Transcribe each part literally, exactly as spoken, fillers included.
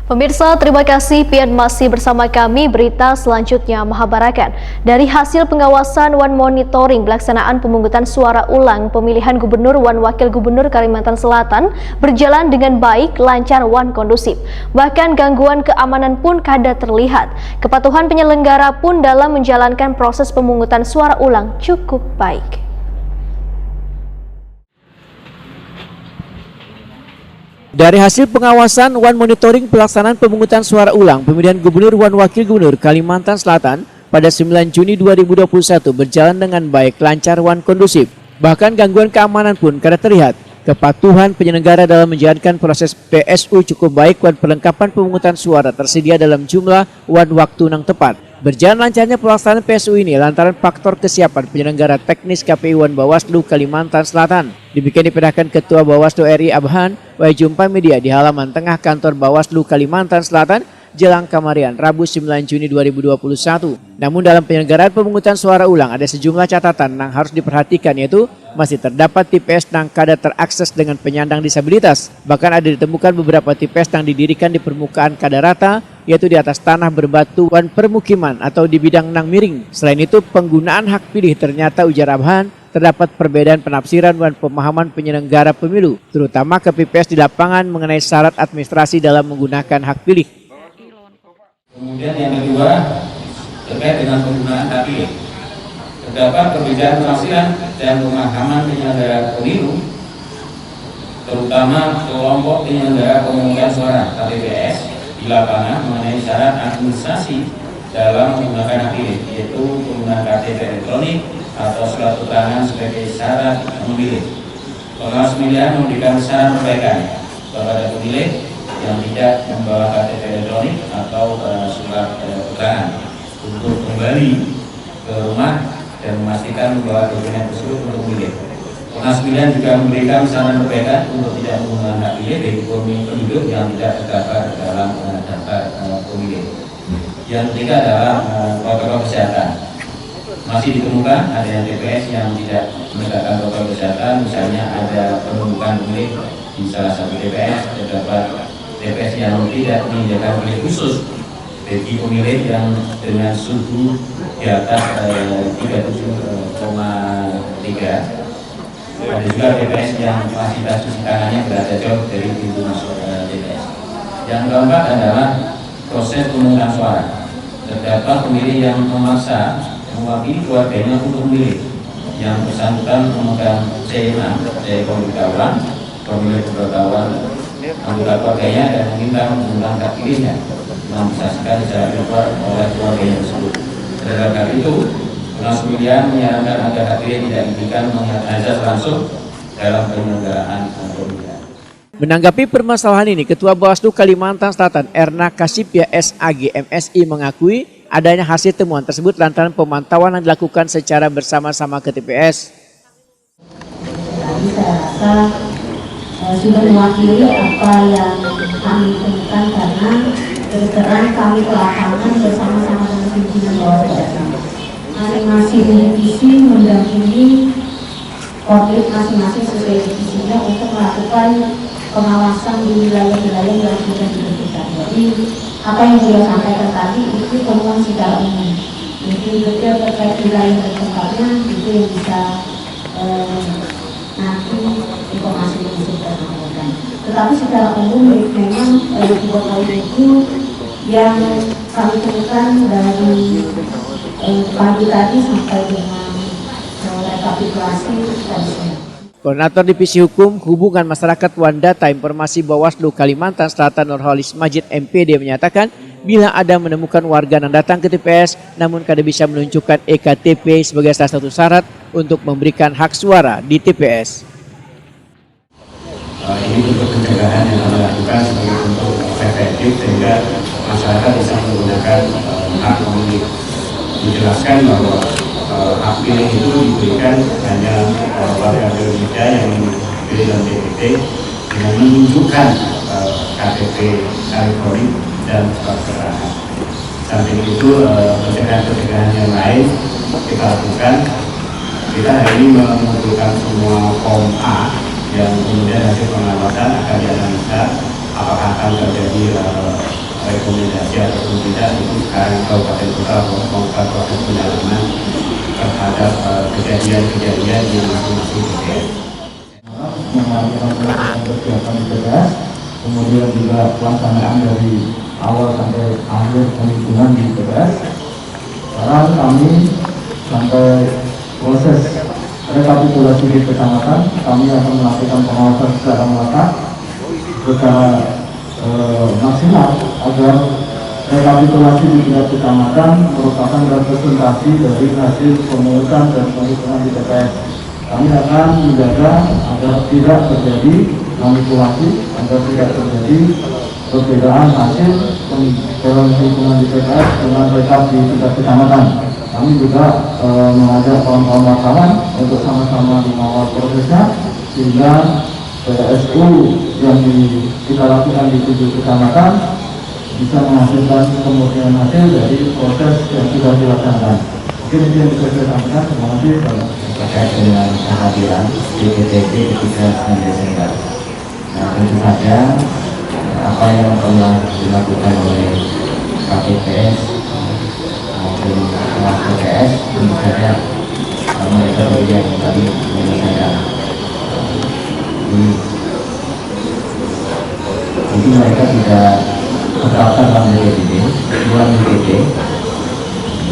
Pemirsa, terima kasih pian masih bersama kami. Berita selanjutnya mahabarakan. Dari hasil pengawasan wan monitoring pelaksanaan pemungutan suara ulang pemilihan gubernur wan wakil gubernur Kalimantan Selatan berjalan dengan baik, lancar wan kondusif. Bahkan gangguan keamanan pun kada terlihat. Kepatuhan penyelenggara pun dalam menjalankan proses pemungutan suara ulang cukup baik. Dari hasil pengawasan wan monitoring pelaksanaan pemungutan suara ulang pemilihan gubernur wan wakil gubernur Kalimantan Selatan pada sembilan Juni dua ribu dua puluh satu berjalan dengan baik, lancar wan kondusif. Bahkan gangguan keamanan pun kada terlihat. Kepatuhan penyelenggara dalam menjalankan proses P S U cukup baik wan perlengkapan pemungutan suara tersedia dalam jumlah wan waktu nang tepat. Berjalan lancarnya pelaksanaan P S U ini lantaran faktor kesiapan penyelenggara teknis K P U wan Bawaslu Kalimantan Selatan. Demikian dipindahkan Ketua Bawaslu R I Abhan, Wai Jumpa Media di halaman tengah kantor Bawaslu Kalimantan Selatan, jelang kamarian, Rabu sembilan Juni dua ribu dua puluh satu. Namun dalam penyelenggaraan pemungutan suara ulang ada sejumlah catatan nang harus diperhatikan, yaitu masih terdapat T P S nang kada terakses dengan penyandang disabilitas. Bahkan ada ditemukan beberapa T P S nang didirikan di permukaan kada rata, yaitu di atas tanah berbatu wan permukiman atau di bidang nang miring. Selain itu, penggunaan hak pilih ternyata, ujar Abhan, terdapat perbedaan penafsiran wan pemahaman penyelenggara pemilu, terutama K P P S di lapangan mengenai syarat administrasi dalam menggunakan hak pilih. Kemudian yang kedua, terkait dengan penggunaan hak pilih. Terdapat perbedaan penafsiran dan pemahaman penyelenggara pemilu, terutama kelompok penyelenggara pemungutan suara, K P P S, di lapangan mengenai syarat administrasi dalam menggunakan hak pilih, yaitu penggunaan K T P elektronik atau surat keterangan sebagai syarat memilih. Pengawas pemilihan memberikan saran perbaikan kepada pemilih yang tidak membawa K T P elektronik atau eh, surat eh, keterangan untuk kembali ke rumah dan memastikan membawa dokumen tersebut untuk memilih. Pengawas pemilihan juga memberikan saran perbaikan untuk tidak menggunakan hak pilih bagi pemilih penduduk yang tidak terdaftar dalam eh, daftar eh, pemilih. Yang ketiga adalah eh, protokol kesehatan. Masih ditemukan adanya T P S yang tidak menegakkan protokol kesehatan, misalnya ada penumpukan pemilih di salah satu T P S, terdapat T P S yang tidak menyediakan bilik khusus bagi pemilih yang dengan suhu di atas eh, tiga puluh tujuh koma tiga. Ada juga T P S yang fasilitas cuci tangannya berada jauh dari pintu masuk eh, T P S. Yang keempat adalah proses pemungutan suara. Terdapat pemilih yang memaksa mewakili keluarganya untuk memilih. Yang bersangkutan memegang C enam dari pemberitahuan pemilih pemberitahuan anggota keluarganya dan meminta menggunakan hak pilihnya yang disaksikan secara virtual oleh keluarganya tersebut. Terhadap hal itu, Komnas Pemilihan menyarankan agar hak pilih tidak diberikan melihat azas langsung dalam penyelenggaraan pemilihan. Menanggapi permasalahan ini, Ketua Bawaslu Kalimantan Selatan Erna Kasipia S Ag M Si mengakui adanya hasil temuan tersebut lantaran pemantauan yang dilakukan secara bersama-sama ke T P S. Tadi saya rasa eh, sudah mewakili apa yang kami temukan karena terus terang kami ke lapangan bersama-sama dengan pimpinan Bawaslu. Kami masih divisi mendampingi koordinat masing-masing sesuai divisinya untuk melakukan pengawasan di wilayah-wilayah yang sudah ditentukan. Jadi apa yang beliau sampaikan tadi itu temuan secara umum. Jadi detail terkait wilayah dan tempatnya itu yang bisa eh, nanti informasi yang bisa kita sampaikan. Tetapi secara umum memang eh, dua poin itu yang kami temukan dari eh, pagi tadi sampai dengan eh, rekapitulasi tadi sore. Koordinator Divisi Hukum, Hubungan Masyarakat wan Data Informasi Bawaslu Kalimantan Selatan Nurholis Majid M P D menyatakan, bila ada menemukan warga nang datang ke T P S namun kada bisa menunjukkan E K T P sebagai salah satu syarat untuk memberikan hak suara di T P S. Eh, ini bentuk pencegahan yang kami lakukan sebagai bentuk preventif sehingga masyarakat bisa menggunakan eh, hak memilih. Dijelaskan bahwa eh, hak pilih itu diberikan hanya eh, warga Indonesia yang ingin pilih dalam D P T dengan menunjukkan eh, K T P elektronik dan surat keterangan. Samping itu eh, pencegahan-pencegahan yang lain kita lakukan. Kita hari ini mengumpulkan semua form A yang kemudian hasil pengawasan akan dianalisa apakah akan terjadi eh, rekomendasi ataupun tidak, itu sekarang kabupaten kota atau kabupaten pendalaman terhadap eh, kejadian-kejadian yang masing-masing terjadi. Mengalami persiapan di T P S, kemudian juga pelaksanaan dari awal sampai akhir penghitungan di T P S. Sekarang kami sampai proses rekapitulasi di kecamatan, kami akan melakukan pengawasan secara melekat, secara eh, maksimal agar rekapitulasi di tingkat kecamatan merupakan representasi dari hasil pemungutan dan penghitungan di T P S. Kami akan menjaga agar tidak terjadi manipulasi, agar tidak terjadi perbedaan hasil penghitungan di T P S dengan rekap di tingkat kecamatan. Kami juga eh, mengajak kawan-kawan wartawan untuk sama-sama mengawal prosesnya, sehingga P S U yang di, kita lakukan di tujuh kecamatan bisa menghasilkan kemurnian hasil dari proses yang sudah dilaksanakan. Mungkin itu yang bisa saya sampaikan. Terima kasih. Terima kasih. Terkait dengan kehadiran B P T P ketika sembilan Desember. Nah, tentu saja apa yang telah dilakukan oleh K P P S maupun P P S tentu saja mereka bagian dari menyelesaikan. Jadi, jadi mereka tidak terdaftar dalam B P T P, dalam B P T P,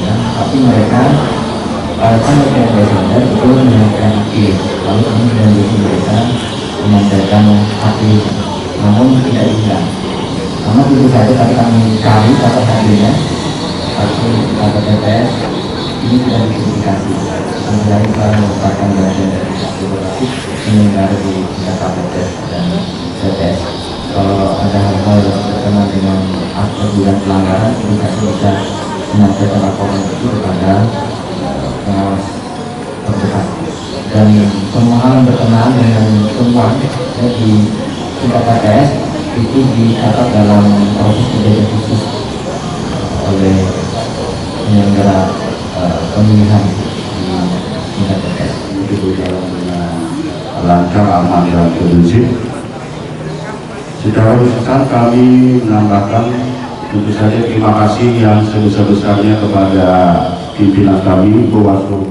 ya, tapi mereka pada tanggal tiga belas Desember itu menyelesaikan appeal, lalu kami mendampingi mereka menyampaikan appeal, namun tidak diundang. Namun tentu saja tadi kami cari kata hadirnya, tapi kata T P S ini tidak diverifikasi. Kami lain telah merupakan bagian dari birokrasi penyelenggara di tingkat K P P S dan T P S. Kalau ada hal-hal yang berkenaan dengan akte dugaan pelanggaran, kami pasti bisa menyampaikan laporan itu kepada eh, pengawas terdekat. Dan semua hal yang berkenaan dengan temuan ya, di tingkat T P S itu dicatat dalam proses penjagaan khusus oleh penyelenggara eh, pemilihan di tingkat T P S. Itu berjalan dengan lancar, aman, dan kondusif. Secara khususan kami menambahkan tentu saja terima kasih yang sebesar-besarnya kepada pimpinan kami, Bawaslu